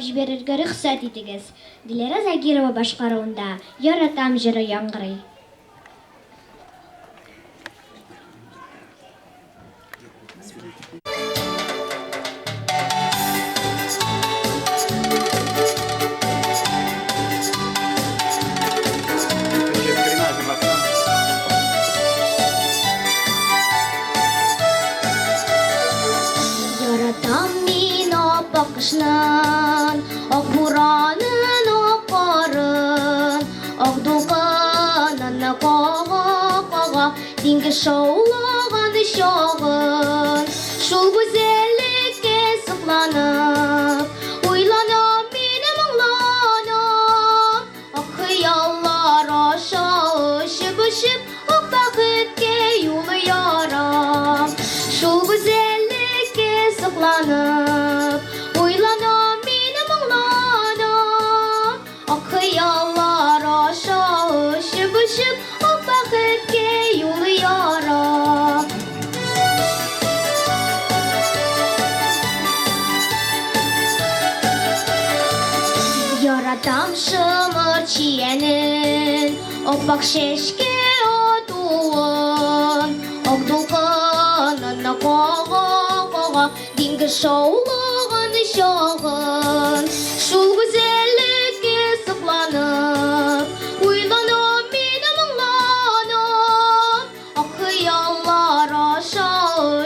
җибәрергә рөхсәт итегез. Диләрә Загирова башкаруында Яратам җыры яңгырый. Яратам мин аппак кышның, Ак буранын, ак карын, Ак дулкынын кага-кага, Диңгез шаулаган чагын. Шул гүзәллеккә сокланып, Уйланам мин, моңланам. Ак хыяллар аша очып-очып, Ак бәхеткә юл ярам. Шул гүзәллеккә сокланып, Уйланам мин, моңланам. Ак хыяллар аша очып-очып, Ак бәхеткә юл ярам. Яратам шымыр чиянен, Аппак чәчкә атуын, Ак дулкынын кага-кага, Диңгез шаулаган чагын. Шул гүзәллеккә сокланып, Уйланам мин, моңланам. Ак хыяллар аша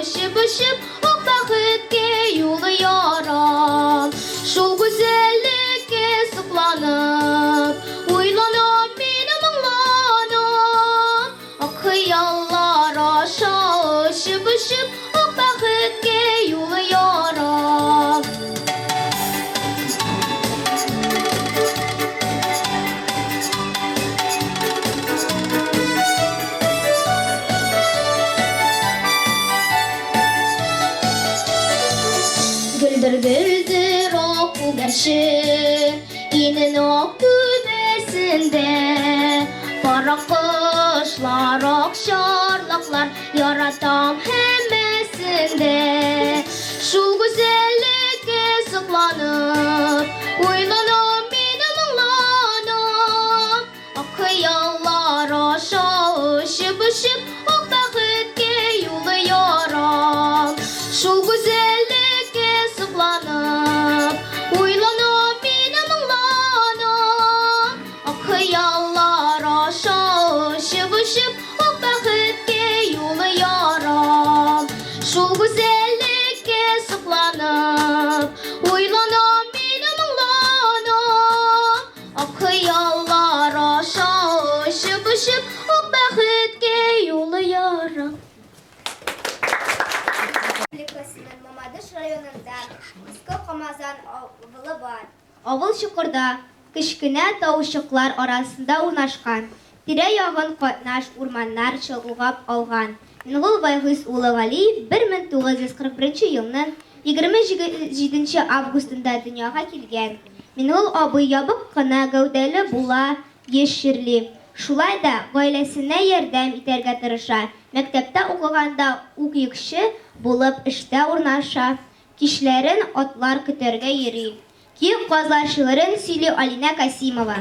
очып-очып, Ак бәхеткә юл ярам. Шул гүзәллеккә сокланып, Уйланам мин, моңланам. Ак хыяллар аша очып-очып, Ак бәхеткә юл ярам. Гөлдер-гөлдер ак күгәрчен, Инен ак түбәсендә. Кара кошлар, ак чарлаклар, Яратам һәммәсен дә. Шул гүзәллеккә сокланып, Уйланам мин, моңланам. Ак хыяллар аша очып-очып, Ак бәхеткә юл ярам. Шул гүзәллеккә сокланып, Уйланам мин, моңланам. Ак хыяллар аша очып-очып, Ак бәхеткә юл ярам. Шул гүзәллеккә сокланып, Уйланам мин, моңланам. Ак хыяллар аша очып-очып, Ак бәхеткә юл ярам. Республикасының Мамадыш районында Иске Комазан авылы бар. Авыл чокырда, кечкенә таучыклар арасында урнашкан, тирә-ягын катнаш урманнар чолгап алган. Мингол Вайгыйз улы Галиев 1941 елның 27 нче августында дөньяга килгән. Мингол абый ябык кына гәүдәле була, еш чирли. Шулай да гаиләсенә ярдәм итәргә тырыша, мәктәптә укыганда ук йөкче булып эштә урнаша, Кичләрен атлар көтәргә йөри. Киек казлар шигырен сөйли Алинә Касимова.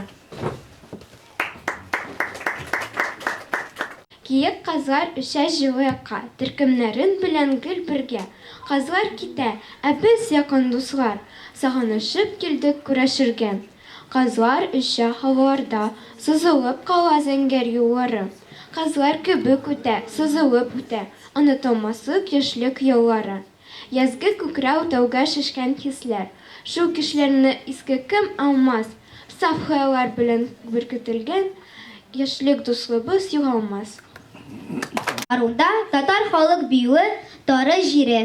Киек казлар оча җылы якка, Төркемнәрен белән гел бергә. Казлар китә, ә без, якын дуслар, Сагынышып килдек күрешергә. Казлар оча һаваларда, Сузылып кала зәңгәр юллары. Казлар кебек үтә, сузылып үтә, Онытылмаслык яшьлек еллары. Язгы күкрәү тәүгә шешкән хисләр. Шул кешеләрне искә кем алмас? Саф хыяллар белән беркетелгән яшьлек дуслыбыз югалмас. Баруында татар халык биюе Тары җире.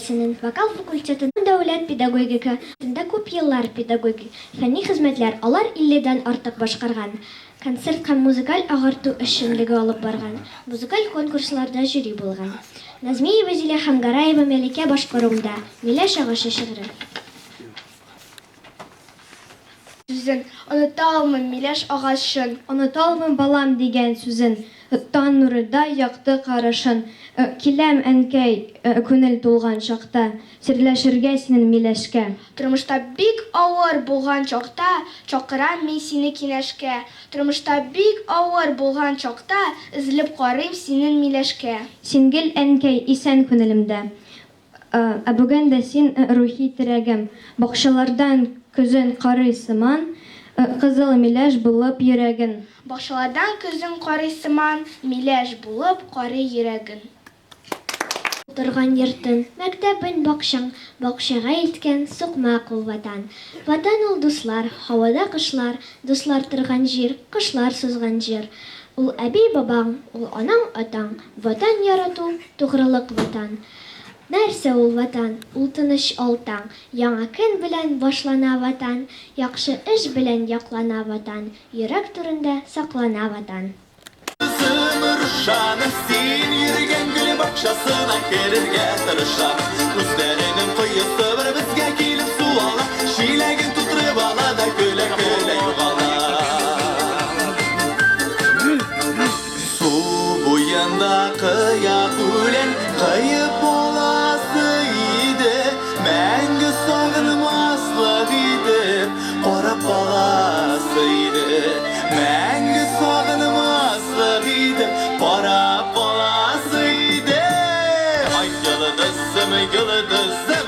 педучилищесенең вокал факультетын дәүләт педагогика институтында күп еллар педагогик, фәнни хезмәтләр алар 50 дән артык башкарган, концерт һәм музыкаль агарту эшчәнлеге алып барган, музыкаль конкурсларда жюри булган. Назмиева Зилә һәм Гараева Мәликә башкаруында Миләш агачы шигыре. Сүзен. Оныта алмыйм миләш агачын. Оныта алмыйм балам дигән сүзен, Таң нурыдай якты карашын. Киләм, әнкәй, күнел тулган чакта, Серләшергә синең миләшкә. Тормышта бик авыр булган чакта, Чакырам мин сине кинәшкә. Тормышта бик авыр булган чакта, Өзелеп карыйм синең миләшкә. Син гел, әнкәй, исән күнелемдә. Ә бүген дә син, рухи терәгем. Бакчалардан көзен карый сыман, Кызыл миләш булып йөрәген. Бакчалардан көзен карый сыман, Миләш булып карый йөрәген. Торган йортын, мәктәбен, бакчаң, Бакчага илткән сукмак ул Ватан. Ватан ул дуслар, һавада кошлар, Дуслар торган җир, кошлар сузган җыр. Ул әби-бабаң, ул анаң-атаң, Ватан ярату, тугрылык Ватан. Нәрсә ул Ватан? Ул тыныч ал таң, Яңа көн белән башлана Ватан, Яхшы эш белән яклана Ватан, Йөрәк түрендә саклана Ватан. Үзем ышанып син йөргән гөл бакчасына керергә тырышам. Үзләренең коесы бар, безгә килеп су ала, чиләген тутырып ала да көлә-көлә югала. Су буенда кыяк үлән кыеп аласы иде, мәңге сагынмаслык итеп карап каласы иде. Мәңге сагынмаслык итеп карап каласы иде. Ай, йолдызым, йолдызым,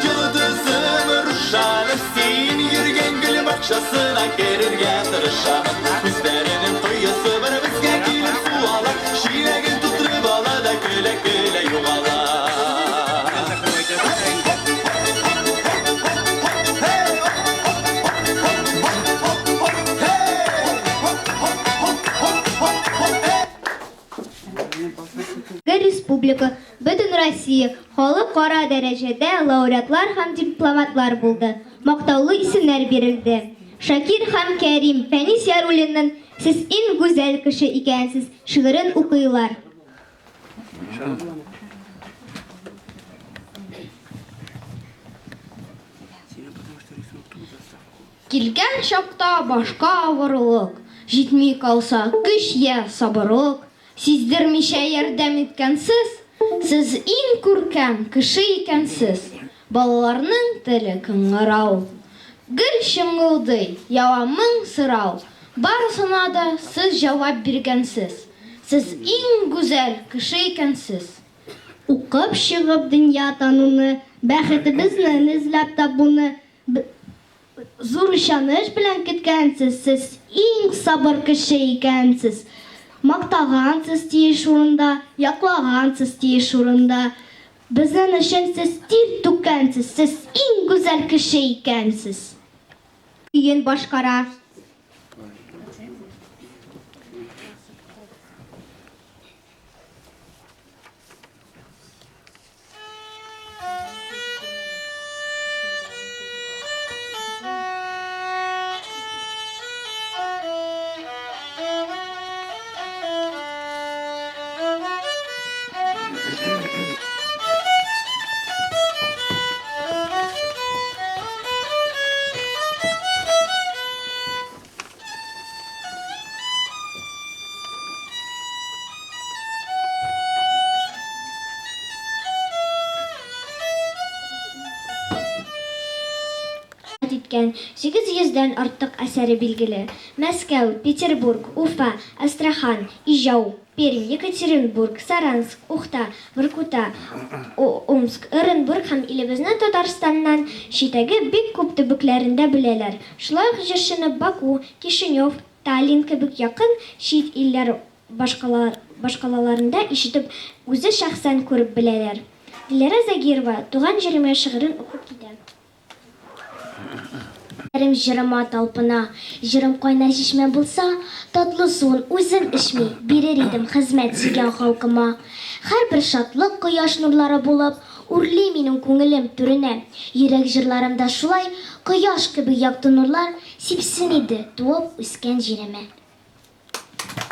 йолдызым, Рушаным, син йөргән гөл бакчасына керергә тырышамын. Үзләренең коесы бар, безгә килеп су ала, чиләген тутырып ала да көлә-көлә югала. Республика, Бөтенроссия, Халыкара дәрәҗәдә лауреатлар һәм дипломатлар булды, мактаулы исемнәр бирелде. Шакир һәм Кәрим Фәнис Яруллинның Сез иң гүзәл кеше икәнсез шигырен укыйлар. Килгән чакта башка авырлык, Җитми калса көч йә сабырлык, Сиздермичә ярдәм иткәнсез, Сез иң күркәм кеше икәнсез. Балаларның теле кыңгырау. Гел чыңгылдый, ява мең сорау, Барысына да сез җавап биргәнсез. Сез иң гүзәл кеше икәнсез. Укып чыгып дөнья тануны, Бәхетебезне эзләп табуны Зур ышаныч белән көткәнсез, Сез иң сабыр кеше икәнсез. Мактагансыз тиеш урында, Яклагансыз тиеш урында. Безнең өчен сез тир түккәнсез, Сез иң гүзәл кеше икәнсез. Көен башкара. Иҗат иткән 800 дән артык әсәре билгеле. Мәскәү, Петербург, Уфа, Әстерхан, Ижау, Пермь, Екатеринбург, Саранск, Ухта, Воркута, Омск, Ырынбург һәм илебезнең Татарстаннан читтәге бик күп төбәкләрендә беләләр. Шулай ук җырчыны Баку, Кишинев, Таллин кебек якын чит илләр башкалаларында ишетеп, үзе шәхсән күреп беләләр. Диләрә Загирова Туган җиремә шигырен укып китә. Ирем җырыма талпына. Җырым кайнар чишмә булса, Татлы суын үзем эчми, Бирер идем хезмәт сөйгән халкыма. Һәрбер шатлык кояш нурлары булып, Үрли минем күңелем түренә. Йөрәк җырларымда шулай Кояш кебек якты нурлар Сипсен иде туып үскән җиремә.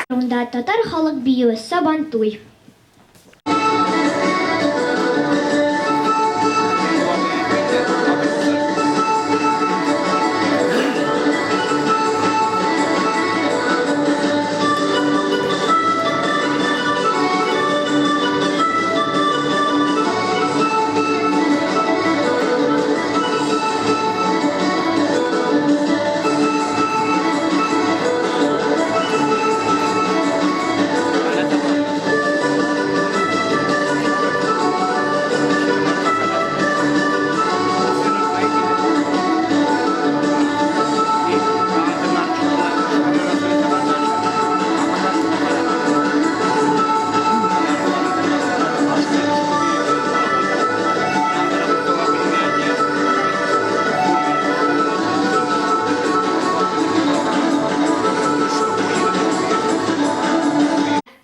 Унда татар халык биюе Сабантуй.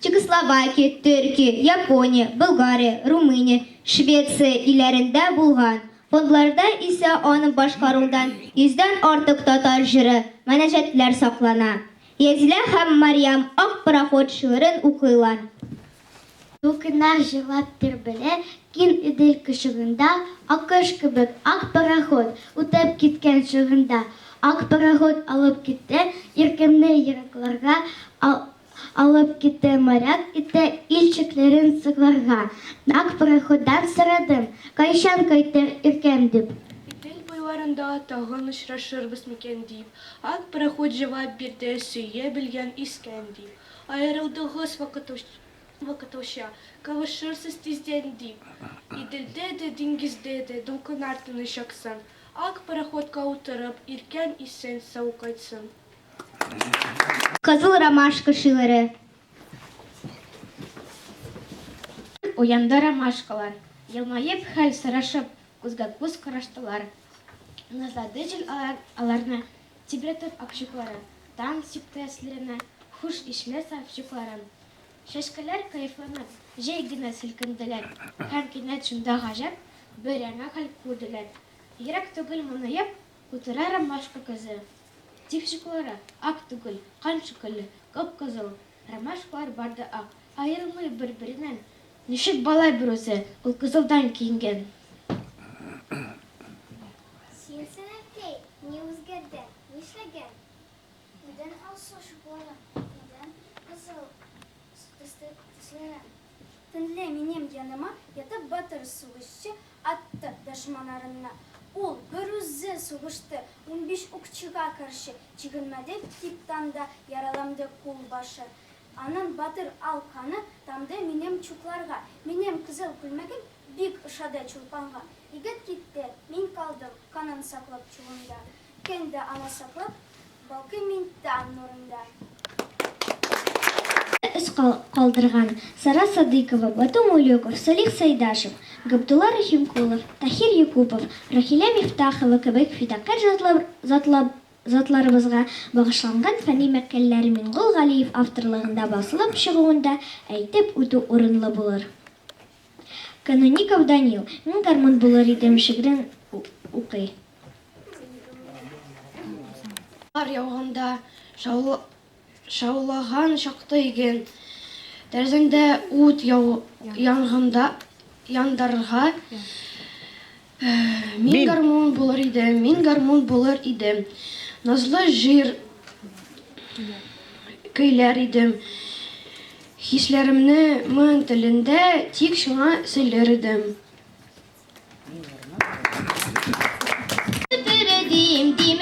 Чехословакия, Төркия, Япония, Болгария, Румыния, Швеция илләрендә булган. Фондларда исә аның башкаруындан йөздән артык татар җыры, мөнәҗәтләр саклана. Язилә һәм Марьям Ак пароход шигырен укыйлар. Дулкыннар җырлап тирбәлә Киң Идел кочагында, Аккош кебек ак пароход Үтеп киткән чагында. Ак пароход алып китте Иркемне еракларга, Алып китте моряк итте Ил чикләрен сакларга. Ак пароходтан сорадым, Кайчан кайтыр иркәм дип. Идел буйларында тагын очрашырбыз микән дип, Ак пароход җавап бирде, Сөя белгән искән дип. Аерылдыгыз вакытлыча, Кавышырсыз тиздән дип. Иделдә дә, диңгездә дә Дулкыннар тыныч аксын. Ак пароходка утырып, Иркәм исән-сау кайтсын. Кызыл ромашка шигыре. Уянды ромашкалар, Елмаеп хәл сорашып, Күзгә-күз караштылар. Назлады җил аларны, Тибрәтеп ак чукларын, Таң сипте өсләренә Хуш исле саф чукларын. Чәчкәләр кәефләнеп, Җәй генә селкенделәр, Һәм кинәт шунда гаҗәп Бер яңа хәл күрделәр. Ерак түгел моңаеп Утыра ромашка кызы. Тик чуклары ак түгел, кан шикелле, кып-кызыл. Ромашкалар бар да ак, аерылмый бер-береннән. Ничек болай берүзе ул кызылдан киенгән? Син, сәнәкәй, ни үзгәрде, нишләгән? Нидән алсу чукларың, нидән кызыл төсләрең? Төнлә минем яныма ятып батыр сугышчы атты дошманнарынны. Ул берүзе сугышты 15 укчыга каршы, чигенмәде тик танда яраланды кулбашы. Аның батыр ал каны тамды минем чукларга. Минем кызыл күлмәгем бик ошады Чулпанга. Егет китте, мин калдым канын саклап чугымда. Көн дә аны саклап балкыйм мин таң нурында. Эз калдырган Сара Садыйкова, Бату Мулюков, Салих Сәйдәшев, Габдулла Рәхимкулов, Таһир Якупов, Рахилә Мифтахова кебек фидакарь затларыбызга багышланган фәнни мәкаләләре Миңгол Галиев авторлыгында басылып чыгуын да әйтеп үтү урынлы булыр. Кануников Данил Мин гармун булыр идем шигырен укый. Кар яуганда, шаулаган чакта иген, Тәрәзәңдә ут янганда, яндарга Мин гармун булыр идем, мин гармун булыр идем, Назлы җыр көйләр идем, Хисләремне моң телендә тик сиңа сөйләр идем. Дим дим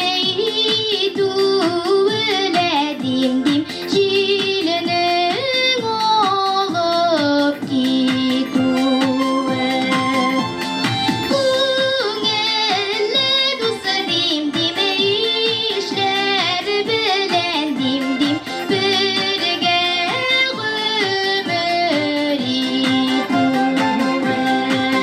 түгелә дим дим җиленең алып китүе. Күңелле дусы дим дим ишләр белән дим дим бергә гомер итүе.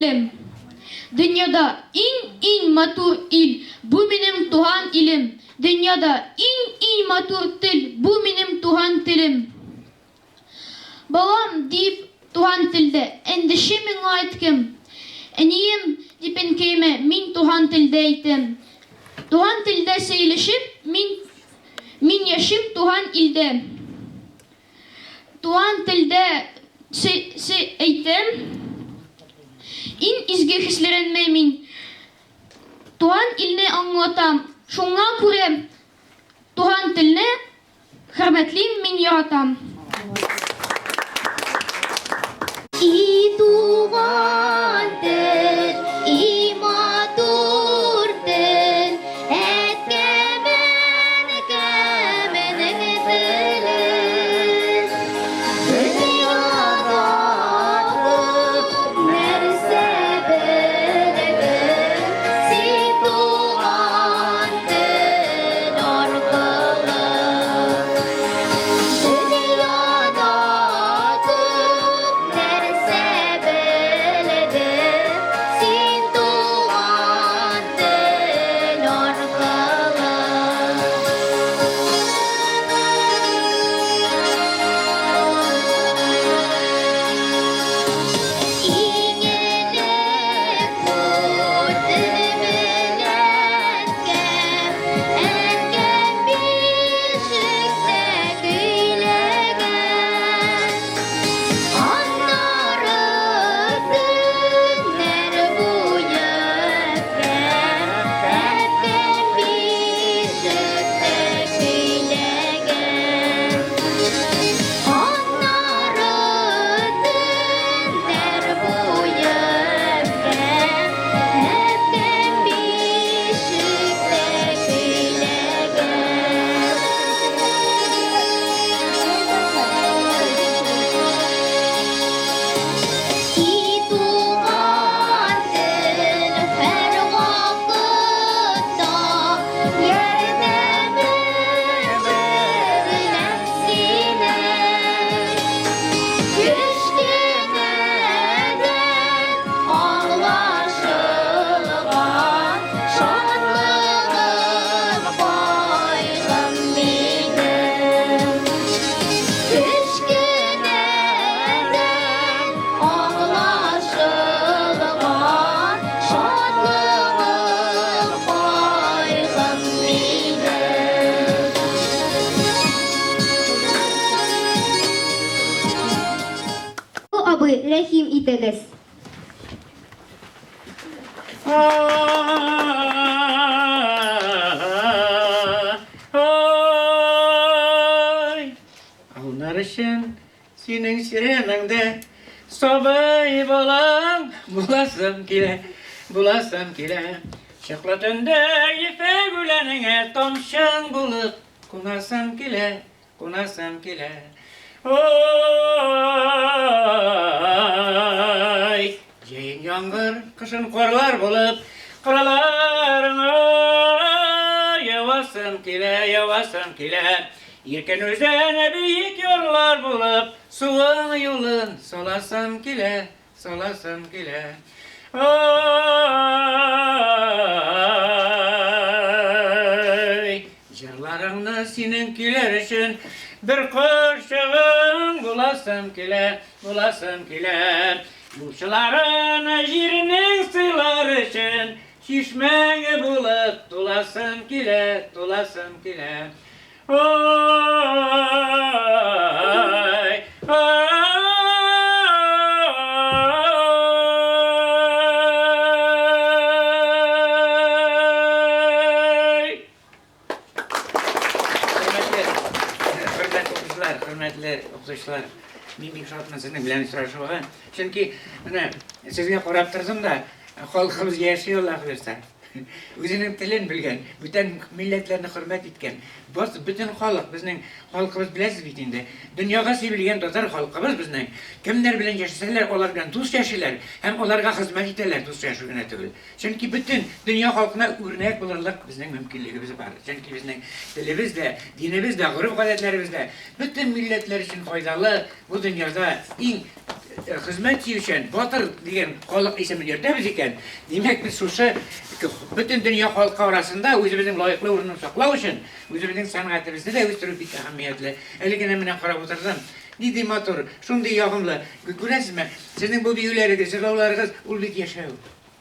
Илем. Дөньяда иң-иң матур ил, бу минем туган илем. Дөньяда иң-иң матур тел, бу минем туган телем. Балам, диеп туган телдә эндәшә миңа әткәм. Әнием, дип әнкәемә мин туган телдә әйтәм. Туган телдә сөйләшеп, мин мин яшим туган илдә. Туган телдә әйтәм, иң изге хисләремне мин туган илне аңлатам. Шуңа күрә туган телне хөрмәтлим, мин яратам. И туган тел, и матур тел, әткәм, әнкәмнең теле. Дөньяда күп нәрсә белдем, син туган тел аркылы. Дөньяда күп нәрсә белдем, син туган тел аркылы. Иң элек бу тел белән әткәм, әнкәм бишектә көйләгән. Аннары төннәр буе әткәм, әткәм бишектә көйләгән. Аннары төннәр буе әткәм, әткәм бишектә көйләгән. И туган тел һәрвакытта ярдәмем белән синең. Кечкенәдән аңлашылган шатлыгым, кайгым минем. Кечкенәдән аңлашылган шатлыгым, кайгым минем. Абый, рәхим итегез. Ай, аунар өчен синең сиренеңдә сабый балаң буласым килә, буласым килә. Чыклы төндә ефәк үләнеңә тамчың булып кунасым килә, Кунасым килә. Ой! Җәен яңгыр, кышын карлар булып, кыраларыңа явасым килә, явасым килә. Иркен үзән биек ярлар булып, суың юлын саласым килә, Саласым килә. Ай! Җырларыңны синең көйләр өчен бер кошчыгың буласым килә, буласым килә. Юлчыларын җирнең сыйлар өчен чишмәң булып туласым килә, туласым килә. Ай! Ай! Хөрмәтле, хөрмәтле укучылар, хөрмәтле укытучылар, мин бик шатмын сезнең белән очрашуга. Чөнки менә сезгә карап тордым да, халкыбыз яши, Аллаһ бирсә. Үзенең телен белгән, бүтән милләтләрне хөрмәт иткән, бас, бөтен халык, безнең халкыбыз беләсез бит инде, дөньяга сибелгән татар халкыбыз безнең, кемнәр белән яшәсәләр, алар белән дус яшиләр һәм аларга хезмәт итәләр, дус яшәү генә түгел. Чөнки бөтен дөнья халкына үрнәк булырлык безнең мөмкинлегебез бар. Чөнки безнең телебез дә, динебез дә, гореф-гадәтләребез дә бөтен милләтләр өчен файдалы, бу дөньяда иң. хезмәт сөючән, батыр дигән халык исемен йөртәбез икән, димәк, без шушы бөтен дөнья халкы арасында үзебезнең лаеклы урынын саклау өчен, үзебезнең сәнгатебезне дә үстерү бик әһәмиятле. Әле генә менә карап утырдым. Нинди матур, шундый ягымлы. Күрәсезме, сезнең бу биюләрегез, җырлауларыгыз, ул бит яшәү.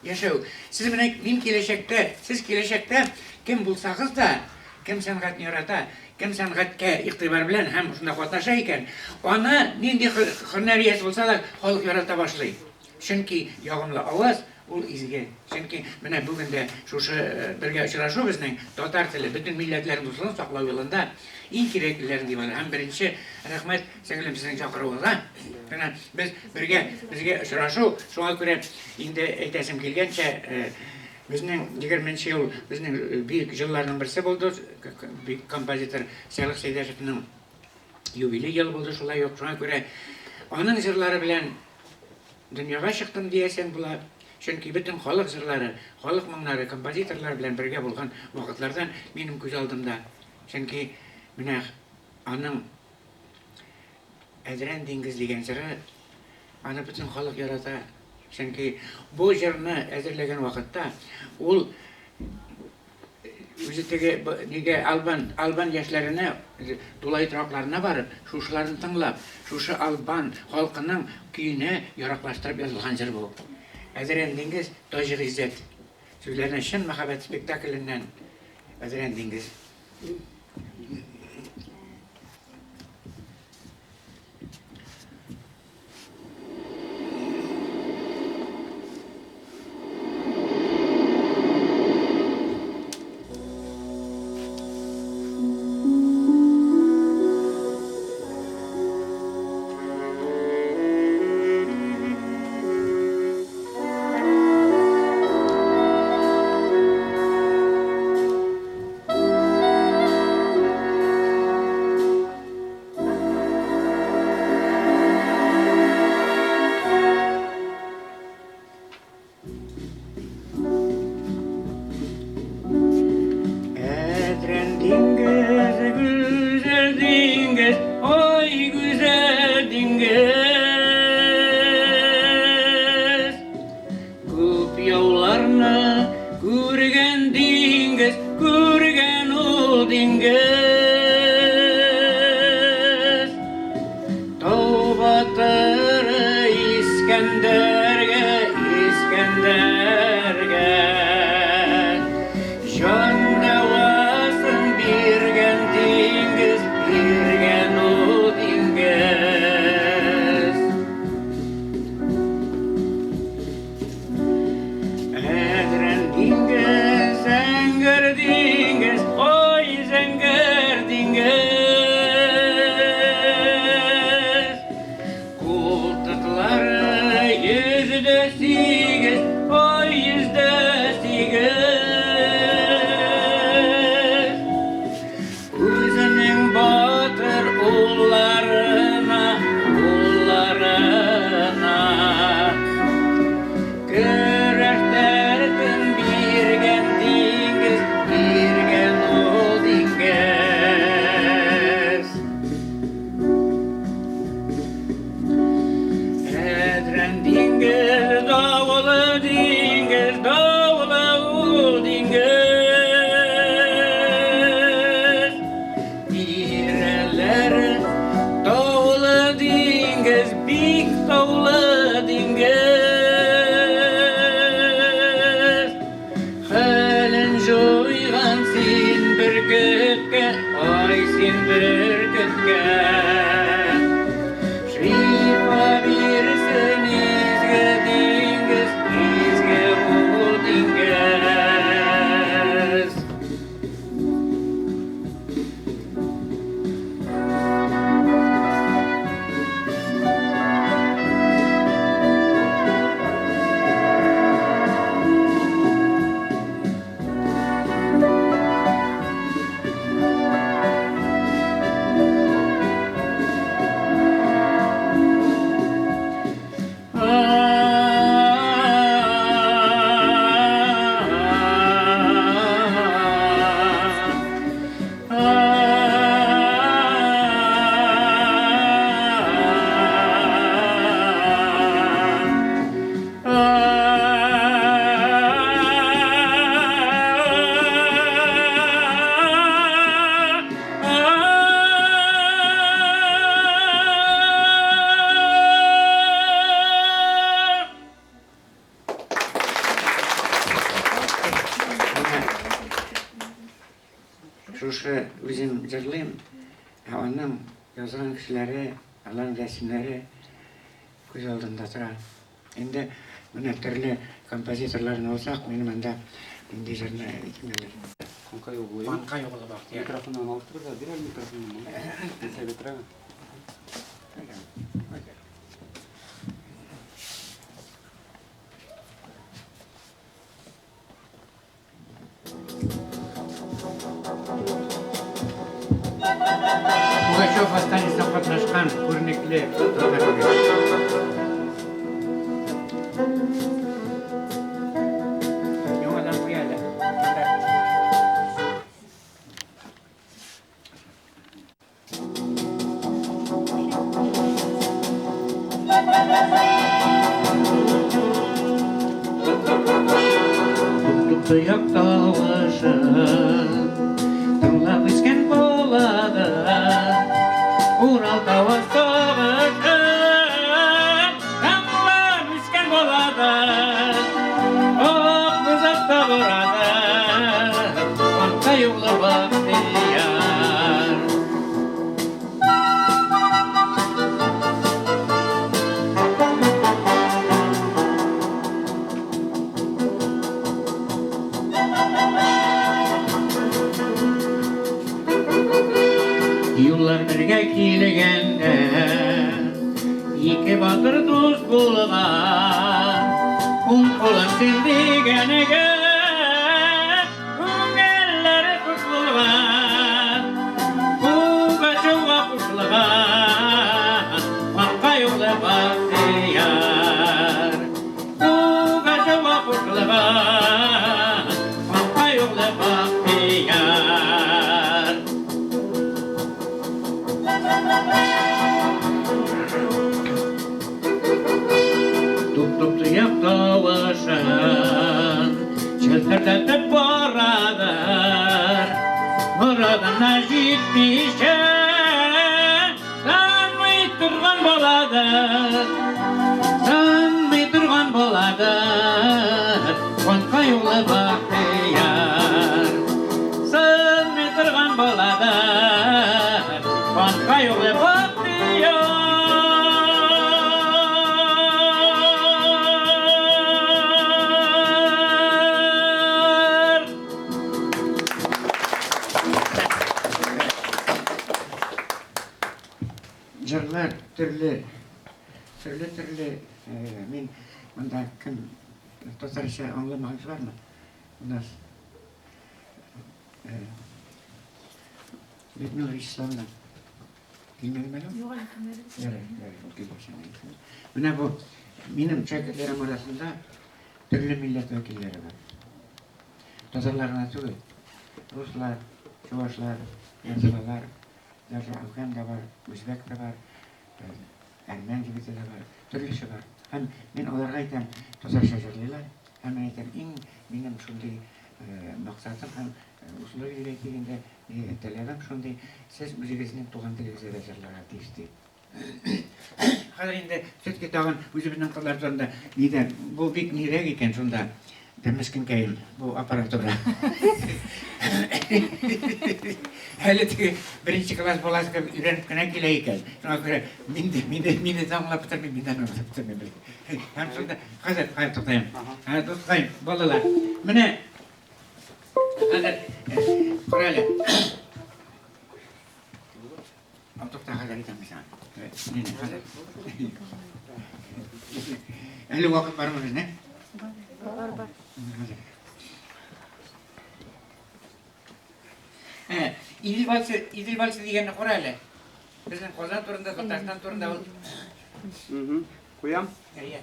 Яшәү. Сез менә мин киләчәктә, сез киләчәктә кем булсагыз да, кем сәнгатьне ярата, кем сәнгатькә игътибар белән һәм шунда катнаша икән, аны нинди һөнәр иясе булса да, халык ярата башлый. Чөнки ягымлы аваз ул изге. Чөнки менә бүген дә шушы бергә очрашу безнең татар теле, бөтен милләтләрнең дуслыгын саклау юлында иң кирәклеләрен дип атыйм. Һәм беренче рәхмәт, сеңлем, сезнең чакыруыгызга. Менә без бергә, безгә очрашу, шуңа күрә инде әйтәсем килгәнчә, безнең 20 нче ел безнең бөек җылларның берсе булды. Бөек композитор Сәлих Сәйдәшевның юбилей елы булды шулай ук. Шуңа күрә аның җырлары белән дөньяга чыктым диясең була. Чөнки бөтен халык җырлары, халык моңнары композиторлар белән бергә булган вакытлардан минем күз алдымда. Чөнки менә аның Әдрән диңгез дигән җыры, аны бөтен халык ярата. Чөнки бу җырны әзерләгән вакытта ул үзе теге нигә албан, албан яшьләренә тулай торакларына барып, шушыларны тыңлап, шушы албан халкының көенә яраклаштырып язылган җыр бу. Әдрән диңгез, Таҗи Гыйззәт сүзләренә Чын мәхәббәт спектакленнән Әдрән диңгез. Әдрән диңгез, гүзәл диңгез, ай гүзәл диңгез. Күп яуларны күргән диңгез, күргән ул диңгез. Тау батыры Искәндәргә, Искәндәргә. Җан дәвасын биргән диңгез, биргән ул диңгез. Әдрән диңгез, зәңгәр диңгез, ай зәңгәр. шушы үзем җырлыйм, ә аның язган кешеләре, аларның рәсемнәре күз алдында тора. Инде менә төрле композиторларны алсак, мин монда нинди җырны әйтим әле. Канкай углы. Канкай углы Бахтияр. Микрофоннан алыштырыр да, бир әле микрофонны. Нәрсә бетерә? Пугачев восстаниесендә катнашкан күренекле татар Яңадан куя әле. Тук-тук тояк тавышын тыңлап үскән балада Урал тавы сагышын тыңлап үскән балада Ак бозакта барады Канкай углы Бахтияр. Юллар бергә килгәндә ике батыр дус булган. Уң кулым син дигәнгә күңелләре хуш булган. Пугачевга кушылган Канкай углы Бахтияр. Пугачевга кушылган Канкай углы Бахтияр. Туп-туп тояк тавышын челтердәтеп барадыр. Морадына җитмичә танмый торган буладыр. Танмый торган буладыр. Канкай углы Бахтияр. Сынмый торган буладыр. Канкай углы Бахтияр. Җырлар төрле, төрле төрле. Мин монда кем татарча аңламаган бармы? У нас Людмила Вячеславовна килмәдеме әле? Юк әле, килмәде. Ярый, ярый, ул килгәч әнә. Менә бу минем шәкертләрем арасында төрле милләт вәкилләре бар. Татарлар гына түгел. Руслар, чувашлар, язылалар, даже афган да бар, үзбәк тә бар, әрмән егете дә бар, төрлесе бар. Һәм мин аларга әйтәм, татарча җырлыйлар. Һәм мин әйтәм, иң минем шундый максатым һәм условие дип әйтик инде, таләбем шундый, сез үзегезнең туган телегездә дә җырларга тиеш дип. Хәзер инде все-таки тагын үзебезнең кызлар турында нидә, бу бик нирәк икән шунда, мескенкәем, бу аппаратура. Әле теге беренче класс баласы кебек өйрәнеп кенә килә икән. Шуңа күрә мин дә, мин дә, мине дә аңлап бетермим, мин дә аңлап бетермим. Һәм шунда, хәзер, хәзер туктаем. Дускаем, балалар, менә хәзер, кара әле. Тукта, хәзер әйтәм мин сиңа. Нинә, хәзер. Әле вакыт бармы безнең? Бар, бар. Хәзер. Идел вальсы, Идел вальсы дигәнне кара әле. Безнең Казан турында, Татарстан турында ул. Куям. Әйе.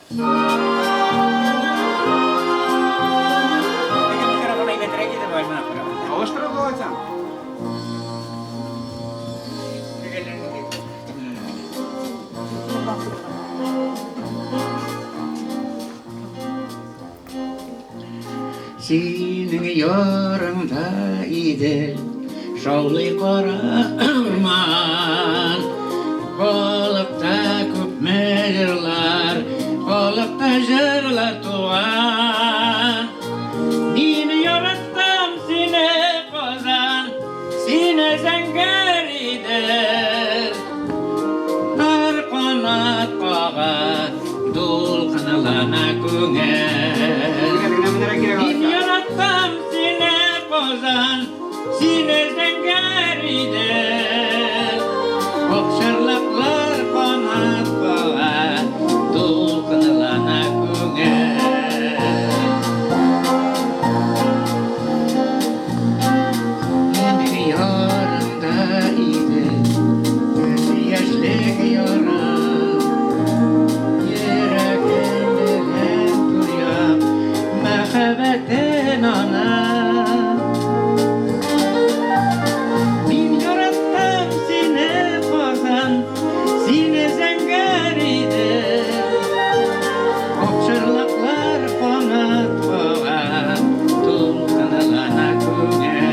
Теге микрофон әйбәтрәк иде бугай моңа караганда. Алыштырып аласың. Синең ярыңда Идел шаулый кара урман. Халыкта күпме җырлар, халык Акчарлакта җырлар туган. Мин яраттым сине, Казан, сине зәңгәр идел. Һәр канат кага, дулкынлана күңел. Мин яраттым сине, Казан, сине зәңгәр идел. Акчарлаклар канат кага, дулкынлана күңел. Инде ярымда иде, яшьлек ярым. Йөрәгем белән тоям мәхәббәтен аның. Мин яраттым сине, Казан, сине зәңгәр идел. Акчарлаклар канат кага, дулкынлана күңел.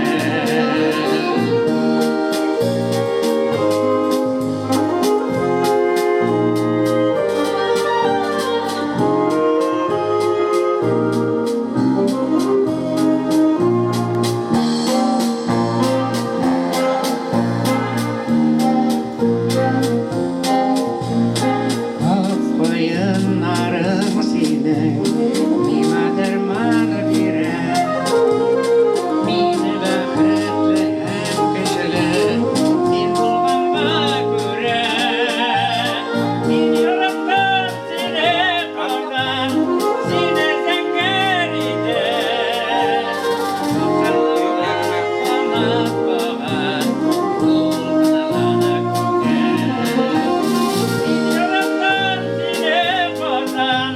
Ак каеннарың синең миңа дәрман бирә. Мин бәхетле һәм көчле син булганга күрә. Мин яраттым сине, Казан, сине зәңгәр идел. Акчарлаклар канат кага, дулкынлана күңел. Мин яраттым сине, Казан,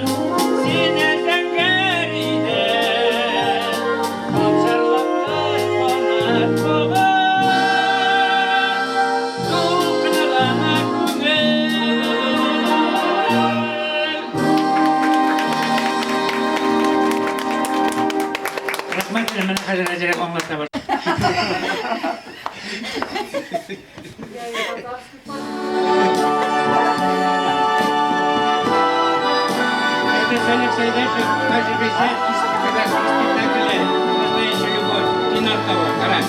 сине зәңгәр идел. Акчарлаклар канат кага, дулкынлана күңел. Рәхмәт, менә хәзер әзрәк аңлата башлады. Это Салих Сайдашев, наш режиссер из спектакля «Настоящая любовь». Динар Тауа, кара.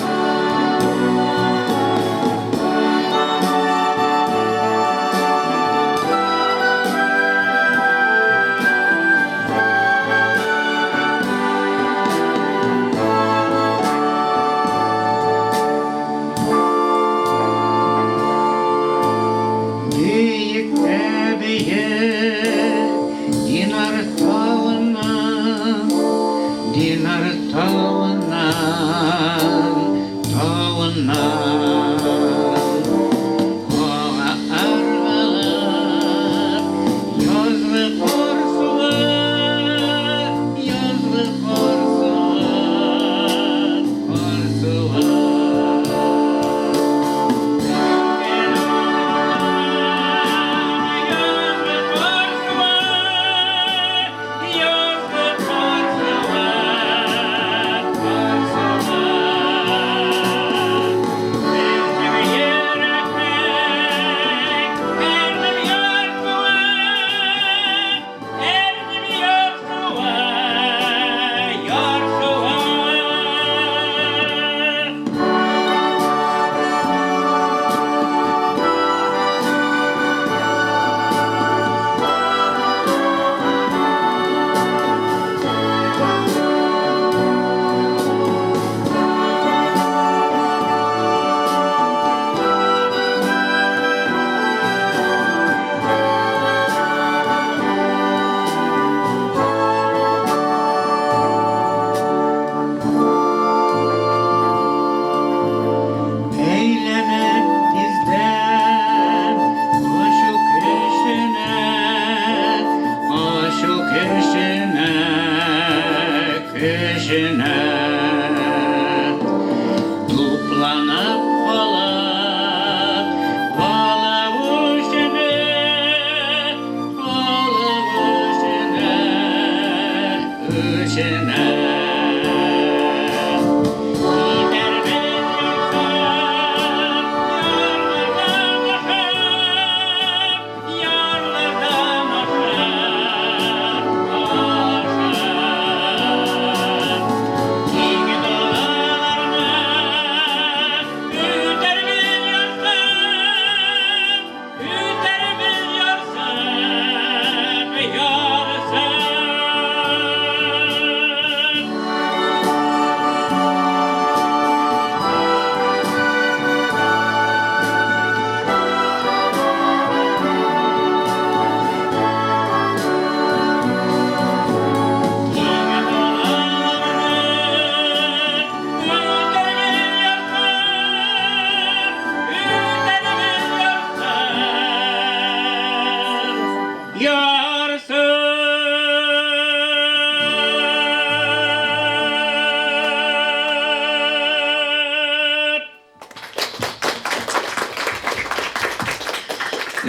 Биек тә биек Динар тавыннан, Динар тавыннан, тавыннан. Ага ыргылып, язгы кар суы, язгы кар суы, кар суы. Язгы кар суы, язгы кар суы, кар суы. Безнең йөрәкнең әрнем ярсуы, әрнем ярсуы, ярсуы. Әйләнеп тиздән ачу көченә, ачу көченә, көченә. Тупланып халык, халык үченә, халык үченә, үченә. Китәрбез ярсып, ярлардан ашып, ярлардан ашып.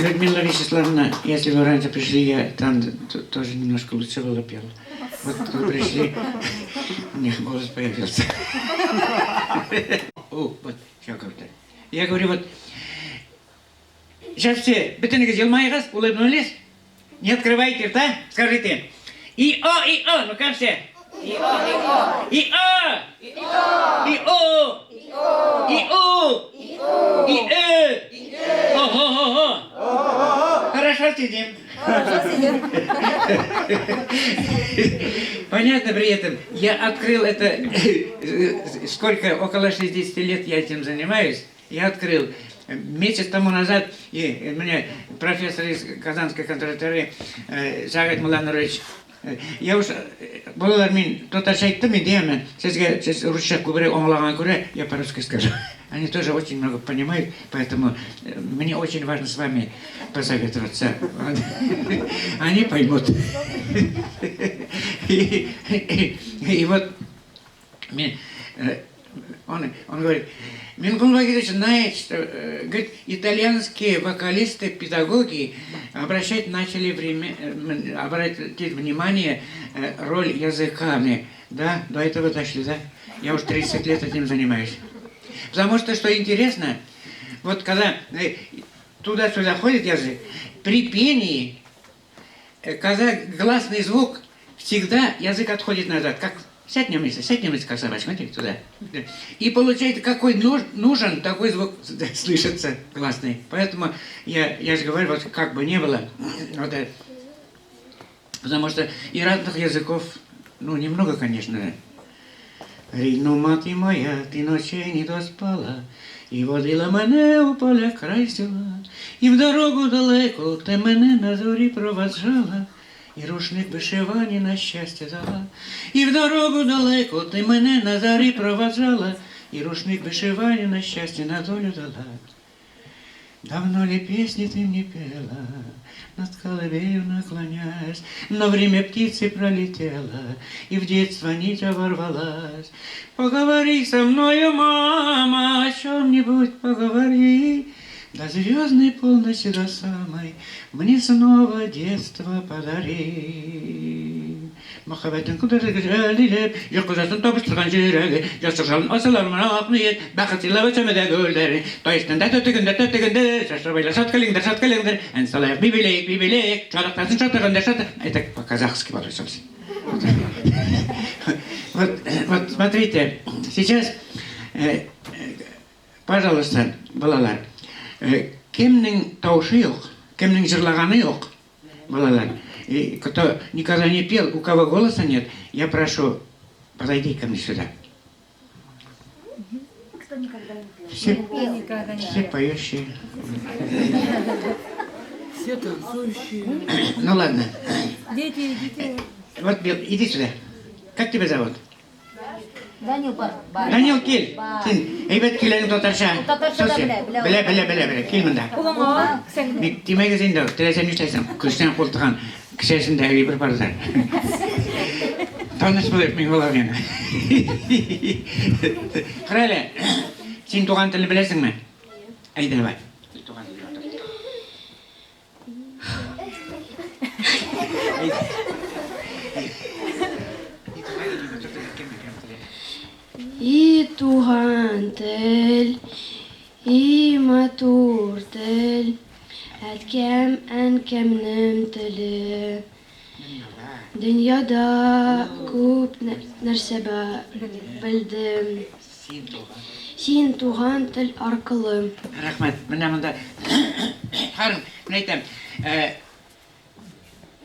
Людмила Вячеславовна, если вы раньше пришли, я там тоже немножко лучше было пел. Вот вы пришли, у меня голос появился. О, вот, все как-то. Я говорю, вот, сейчас все, бөтенегез елмаегыз, улыбнулись, не открывайте рта, скажите, И-о, и-о, ну-ка все. И-о, и-о. И-о. И-о. И-о. И-о. И-э. Ого-го-го. Хорошо сидим. Хорошо сидим. Понятно при этом, я открыл это, сколько, около 60 лет я этим занимаюсь, я открыл. Месяц тому назад и мне профессор из Казанской консерватории Сәгыйть Мулланурович, я уж, балалар, мин татарча әйттем инде, әмма сезгә сез русча күбрәк аңлаганга күрә, я по-русски скажу. Они тоже очень много понимают, поэтому мне очень важно с вами посоветоваться. Они поймут. И вот он говорит, Мингул Вагидович знает, что, говорит, итальянские вокалисты, педагоги обращать начали время, обратить внимание роль языка. Мне, да, до этого дошли, да? Я уж 30 лет этим занимаюсь. Потому что, что интересно, вот когда туда-сюда ходит язык, при пении, когда гласный звук, всегда язык отходит назад, как сядь на место, сядь на место, как собачка, смотри, туда. И получается, какой нужен, такой звук слышится классный. Поэтому я же говорю, вот как бы ни было, вот, потому что и разных языков, ну, немного, конечно. Рідну мати моя, ти ночей не доспала, і водила мене у поля край села, і в дорогу далеку ти мене на зорі проводжала, і рушник вишивані на щастя дала. І в дорогу далеку ти мене на зорі проводжала, і рушник вишивані на щастя на долю дала. Давно ли песни ты мне пела, над колыбелью наклоняясь, но время птицы пролетело, и в детство нить оборвалась. Поговори со мною, мама, о чем-нибудь поговори, до звездной полночи, до самой, мне снова детство подари. Мәхәббәтең күтәрде гүзәл Йокыдасын табыштырган йөрәге, Ястык жалын асылар ак ниет, Бәхет сыйлап өсәмедә гөлләре. Тай өстендә төтегендә төтегендә, Шаштырбайлар шат көлеңдер, шат көлеңдер, Ән салайык, бибилейік, бибилейік, Шадақтасын шатығында шаты. Это по-казахски получилось. Вот, вот смотрите, сейчас, пожалуйста, балалар, кемнең тавышы юк, кемнең җырлаганы юк, балалар, и кто никогда не пел, у кого голоса нет, я прошу, подойди ко мне сюда. Кто никогда не пел? Все, Никогда не все пел. Поющие. Все танцующие. Ну ладно. Дети, идите. Вот, Бел, иди сюда. Как тебя зовут? Данил бар. Данил, кил. Син әйбәт көйләдең татарча. Татарча да Слушай, белә, белә. Белә, белә, белә, белә. Кил монда. Кулыңа, кесәңдә. Бик тимәгез инде, теләсә нишләсең. Күчтән култыган кесәсендә әйбер бар да. Таныш булып мин булам инде. Кара әле, син туган телне беләсеңме? Әйдә, давай. Туган телне ятыр. Әйдә. И туган тел, и матур тел, әткәм, әнкәмнең теле. Дөньяда күп нәрсә белдем. Син туган. Син туган тел аркылы. Рәхмәт. Менә монда Харым, менә әйтәм,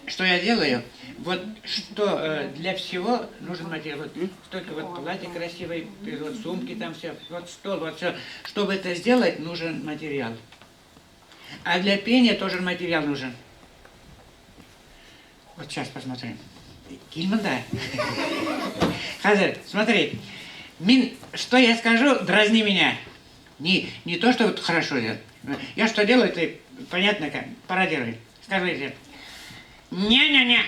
что я делаю? Вот что для всего нужен материал. Вот столько вот платье красивое, вот сумки там все, вот стол, вот все. Чтобы это сделать, нужен материал. А для пения тоже материал нужен. Вот сейчас посмотрим. Кил монда. Хәзер, смотри. Мин, что я скажу, дразни меня. Не то, что вот хорошо делать. Я что делаю, ты понятно как, пародируй. Скажите. Не-не-не.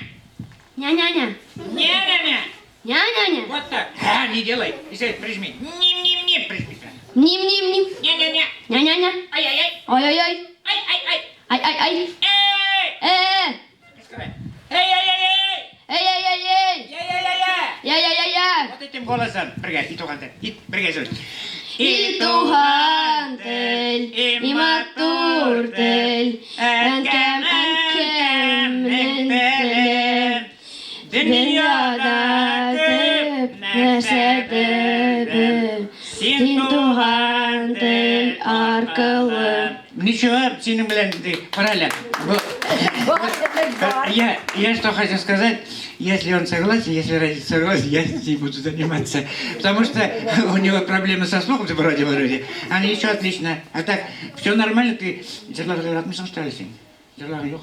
Ня-ня-ня. Не-не-не. Ня-ня-ня. Вот так. А, не делай. Еще прижми. Ним-ним-ним прижми. Ним-ним-ним. Не-не-не. Ня-ня-ня. Ай-яй-яй. Ай-яй-яй. Ай-ай-ай. Ай, ай, ай. Эй! Эй, эй, эй, эй! Эй, эй, эй, эй! Я-я-я-я! Я-я-я-я! Вот этим голосом. Бергә, и туган тел. И бергә сүз. И туган тел, и матур тел, әнкәм, әнкәмнең теле. Дөньяда төп нәрсә бер, син туган тел аркылы. Ничего, синең белән ди, кара әле. Бу Я что хочу сказать, если он согласен, если родитель согласен, я с ним буду заниматься. Потому что у него проблемы со слухом, вроде. А ничего, отлично. А так, все нормально, ты җырларга яратмыйсың, что ли, син? Җырлагың юк?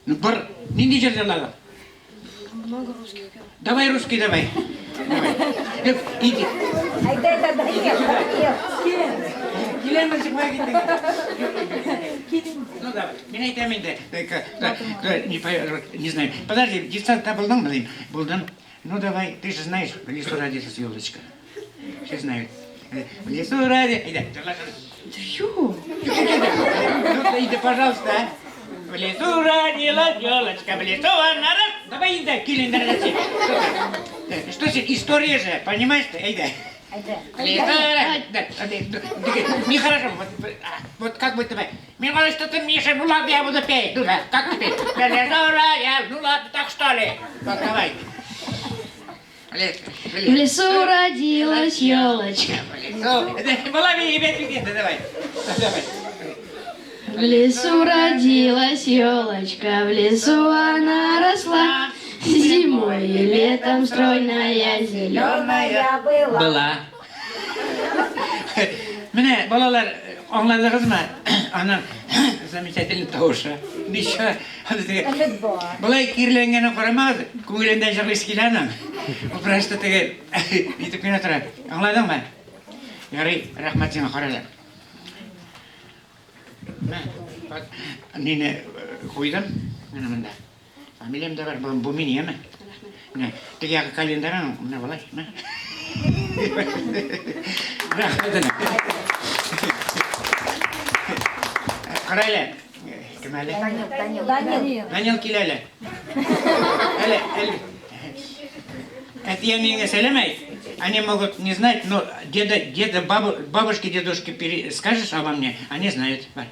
Ну, бар, нинди җыр җырладың? Много русских. Давай русский, давай. Давай. Иди. Әйдә, әйдә, Данил, Данил. Киләмен, чыкмай киттең. Ну давай, мин әйтәм инде. Не, не знаю. Подожди, детсадта булдыңмы дим? Булдым. Ну давай, ты же знаешь, в лесу родилась елочка. Все знают. В лесу родилась... Әйдә, җырла. Ю. Ну, иди, пожалуйста. А. В лесу родилась елочка, в лесу она рос. Давай, иди, кил инде, Что же, история же, понимаешь ты? Әйдә. Нехорошо, вот как бы тебе. Мне говорят, что ты Миша, ну ладно, я буду петь. Ну да, как ты петь? Ну ладно, так что ли? Вот давай. В лесу родилась елочка. В лесу. Лови, ребят, давай. Давай. В лесу родилась елочка, в лесу она росла. Зимой и летом стройная, зеленая была. Была. Менә, балалар, аңладыгызмы? Аның замечательный тавышы. Ничә, болай киреләнгәнен карамагыз, күңелендә җырлыйсы килә аның. Ул просто теге итеп кенә тора. Аңладыңмы? Ярый, рәхмәт сиңа, карале. Менә, мине куйдым, менә монда. Фамилиям дә бар, бу мин, яме? Менә, теге ягы календарь аның, менә болай, менә. Рәхмәт әнә. Кара әле, кем әле? Данил, Данил. Данил. Данил кил әле. Әле, әле. Әти-әниеңә сәлам әйт. Они могут не знать, но деда, деда, бабу, бабушке, дедушке скажешь обо мне, они знают. Бар.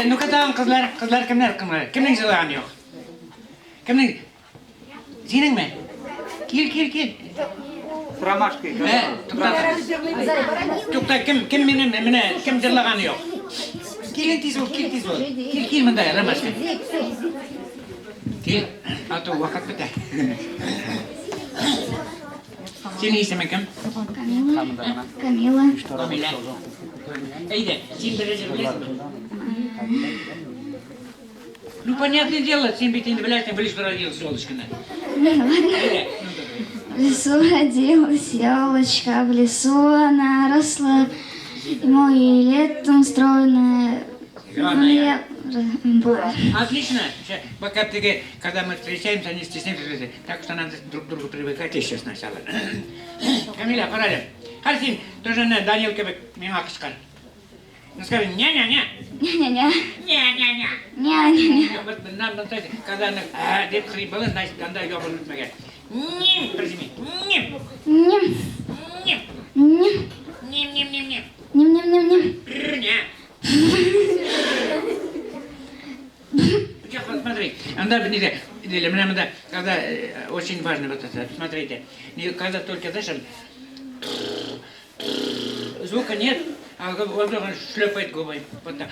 Ну-ка тагын кызлар, кызлар кемнәр, кемнәр? Кемнең җырлаганы юк? Кемнең? Синеңме? Кил, кил, кил. С ромашкой. Тукта. Тукта, кем, кем минем, менә, кем җырлаганы юк? Килен тиз бул, кил тиз бул. Кил, кил монда, ромашка. Кил, а то вакыт бетә. Синең исемең кем? Камила. Камила. Камила. Әйдә, син бер җыр беләсеңме? Ну, понятное дело, син бит инде беләсең, в лесу родилась елочканы. Әйдә. В лесу родилась елочка, в лесу она росла. Зимой и летом стройная. Зеленая. Была. Отлично. Ща, пока ты, когда мы встречаемся, они стесняются. Так что надо друг к другу привыкать еще сначала. Камиля, пора. Харсин, тоже на Данил кебек миңа кычкыр. Ну скажи, ня-ня-ня. Ня-ня-ня. Ня-ня-ня. Ня-ня-ня. Вот нам надо, когда она а, дип хрип было, значит, анда ябылып үтмәгән. Ним, прижми. Ним. Ним. Ним. Ним. Ним, ним, ним, ним. Ним-ним-ним-ним. Ня. Вот смотри, анда нельзя, или менә монда, когда очень важно вот это, смотрите, когда только дышим, звука нет, а он шлепает губой, вот так.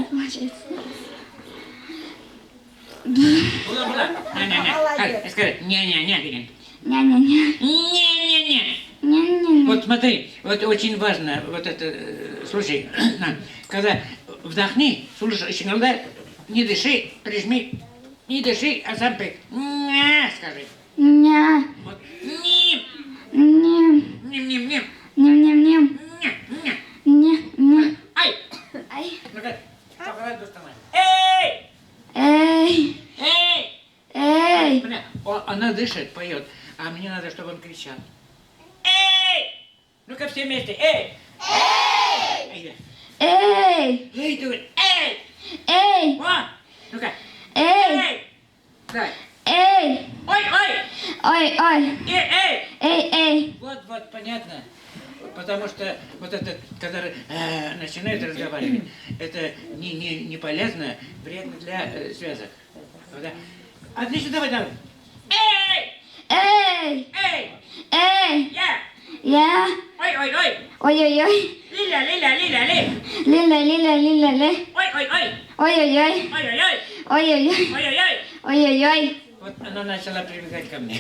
Получается. Була, була. Ня-ня-ня. Скажи, ня-ня-ня, дигән. Ня-ня-ня. Ня-ня-ня. Ня-ня-ня. Вот смотри, вот очень важно, вот это, слушай, когда вдохни, слушай, иногда не дыши, прижми, не дыши, а сам пей. Ня, скажи. Ня. Вот. Ним. Ним. Ним, ним, ним. Ним-ним-ним. Ня, ня. Ня, ня. Ай. Ай. Ну-ка, давай, доставай. Эй! Эй! Эй! Эй! Она дышит, поет, а мне надо, чтобы он кричал. Эй! Ну-ка все вместе. Эй! Эй! Эй! Эй, түгел. Эй! Эй! О! Ну-ка. Эй! Давай. Эй! Ой, ой! Ой, ой! Эй, эй! Эй, эй! Вот, вот, понятно. Потому что вот это, когда начинают разговаривать, это не полезно, вредно для связок. Да? Отлично, давай, давай. Эй! Эй! Эй! Эй! Я! Я! Ой, ой, ой! Ой, ой, ой! Лиля, лиля, лиля, ли! Лиля, лиля, лиля, ли! Ой, ой, ой! Ой, ой, ой! Ой, ой, ой! Ой, ой, ой! Ой, ой, ой! Ой, ой, ой! Вот она начала привыкать ко мне.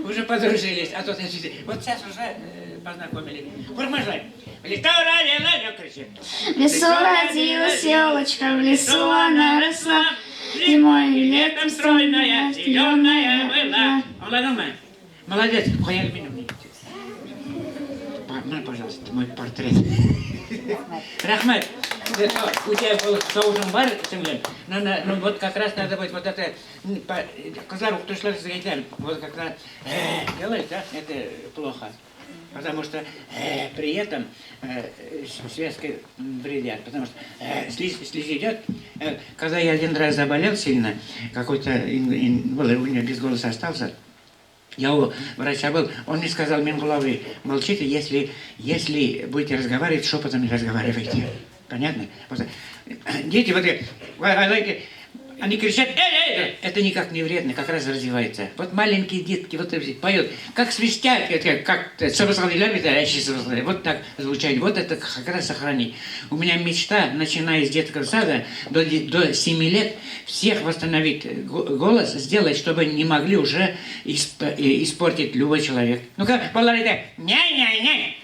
Уже подружились, а тут вот сейчас уже познакомились. Курмажай. В лесу родилась, кричи. В лесу родилась елочка, в лесу она росла. Зимой и летом стройная, зеленая была. Аңладыңмы? Молодец. Куял минем. На, пожалуйста, мой портрет. Рәхмәт. У тебя был тавышың бар, сеңлем. Ну вот как раз надо будет вот это, кызлар укытучылар сезгә әйтәм, вот когда делаешь, да, это плохо. Потому что при этом связки вредят, потому что слизь идет. Когда я один раз заболел сильно, какой-то был, у меня без голоса остался, я у врача был, он мне сказал, Мингуловый, молчите, если будете разговаривать, шепотом не разговаривайте. Понятно? Вот, дети, вот, они кричат, эй, эй, это никак не вредно, как раз развивается. Вот маленькие детки вот поют, как свистят, как вот так звучат, вот это как раз сохранить. У меня мечта, начиная с детского сада до 7 лет, всех восстановить голос, сделать, чтобы не могли уже испортить любой человек. Ну-ка, балалар, ня-ня-ня! Ня-ня-ня!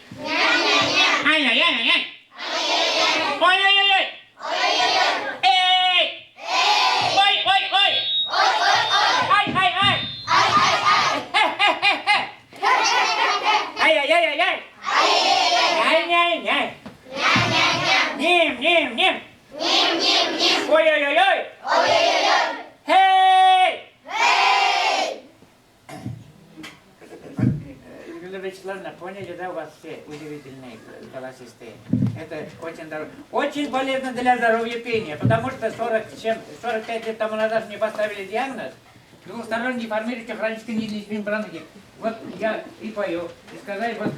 Ай-яй-яй-яй! Ой-ой-ой! Эй! Ой, ой, ой! Ай, ай, ай! Хе-хе-хе! Ай-яй-яй-яй! Ай-яй-яй! Ним, ним, ним! Ой-ой-ой-ой! Хей! Людмила Вячеславовна, поняли, да, у вас все удивительные голосистые. Это очень здорово. Очень полезно для здоровья пение, потому что 45 лет тому назад мне поставили диагноз двухсторонний деформирующий хронический нижний бронхит. Вот я и пою. И сказали, вот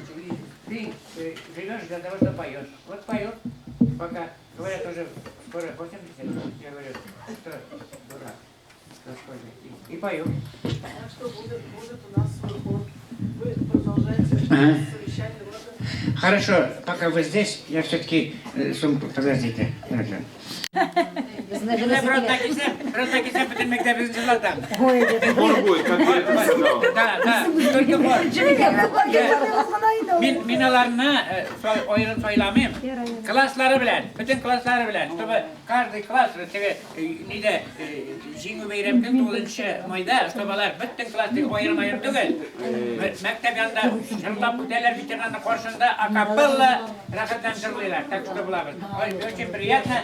ты живешь для того, что поешь. Вот пою. Пока говорят уже скоро 80, я говорю, что дурак. И пою. Так что будет у нас свой хор. Вы продолжаете совещание рода. Хорошо, пока вы здесь, я все-таки сумку, подождите. Хор будет, как я сказал. Да, да, только хор. Мин аларны аерым сайламыйм. Класслары белән, бөтен класслары белән, чтобы каждый класс, теге нидә җиңү бәйрәм көн 9 майда, чтобы алар бөтен класс аерым-аерым түгел. Мәктәп янында җырлап үтәләр, ветеранның каршында акапелла рәхәтләнеп җырлыйлар. Так что булабыз. Очень приятно.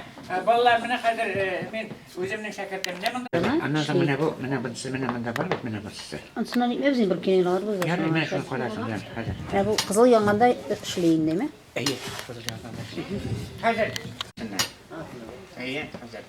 Балалар, менә хәзер мин үземнең шәкертемне монда. Аннан соң менә бу, менә монысы, менә монда бар бит, менә монысы. Ансынан итмәбез инде, бер кенә алырбыз. Ярый, менә шуны карасың, хәзер. Менә бу кызыл янганда эшли инде, әйме? Әйе, кызыл янганда эшли. Хәзер. Әйе, хәзер.